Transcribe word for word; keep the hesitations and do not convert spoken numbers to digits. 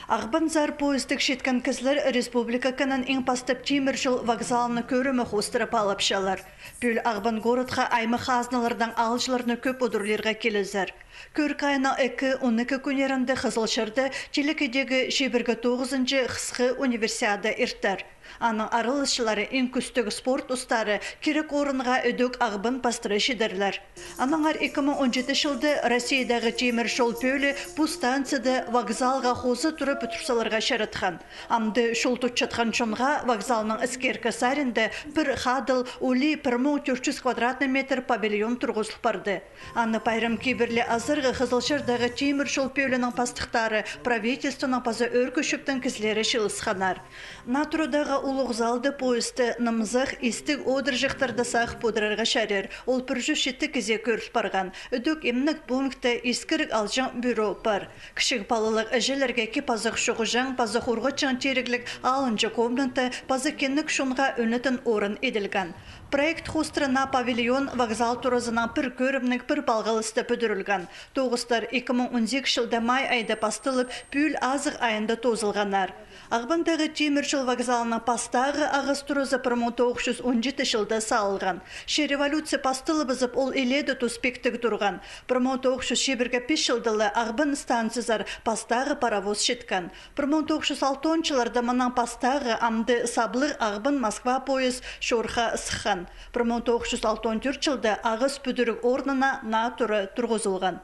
Ағбанзар поездіг читкен кізілер республика кінін иң пастап тимір чол вокзалының кӧрімі хоостыра паалапчалар. Пӱӱл Ағбан городха аймах хазналардаң аалҷыларны кӧп удурлирға килізер. Кӧрік айының ікі, он ікі кӱннерінде Хызылчарда телекейдегі чибіргі тоғызынҷы хысхы универсиада иртер. Аның араласчылары иң кӱстіг спорт устары кирек орынға ідӧк Ағбан пастыра чидерлер. Аннаңар ікі муң он читінҷі чылда Россиядағы тимір чол пӧлии пу станцияда вокзалға хоза тура пӱдір саларға чаратхан. Амды чол тутчатхан чонға вокзалның іскеркі саринда пір хадыл улии пір муң тӧрт чӱс квадратный метр павильон турғызыл парды. Аны пайрам кибірли азарға Хызылчардағы тимір чол пӧлиинің пастыхтары, правительствоның паза ӧӧркі чӧптің кізілері чыылысханнар. Наа турадағы улуғ залда поездті нымзах, истіг одырҷахтарда сағып одырарға чарир. Ол пір чӱс читі кізее кӧріл парған. Ідӧк имнег пункті, искіріг алҷаң бюро пар. Кічіг палалығ іҷелерге кип-азах чуғҷаң паза хорғатчаң тирігліг алынҷа комната паза кинек чонға ӧнетін орын иділген. Проект хоостыра наа павильон вокзал туразынаң пір кӧрімніг, пір палғалыста пӱдірілген. Тоғыстар ікі муң он сигізінҷі чылда май айда пасталып, пӱӱл азығ айында тоозылғаннар. Ағбандағы тимір чол вокзалының пастағы ағас туразы пір муң тоғыс чӱс он читінҷі чылда салылған. Че революция пасталыбызып, ол илееде тус пиктіг турған. Пір муң тоғыс чӱс чибіргі пис чылда ла Ағбан станциязар пастағы паровоз читкен. Пір муң тоғыс чӱс алтон чылларда мынаң пастағы, амды саблығ Ағбан-Москва поезд чорыхха сыххан. Пір муң тоғыс чӱс алтон тӧрт чылда ағас пӱдіріг орнына наа тура турғызылған.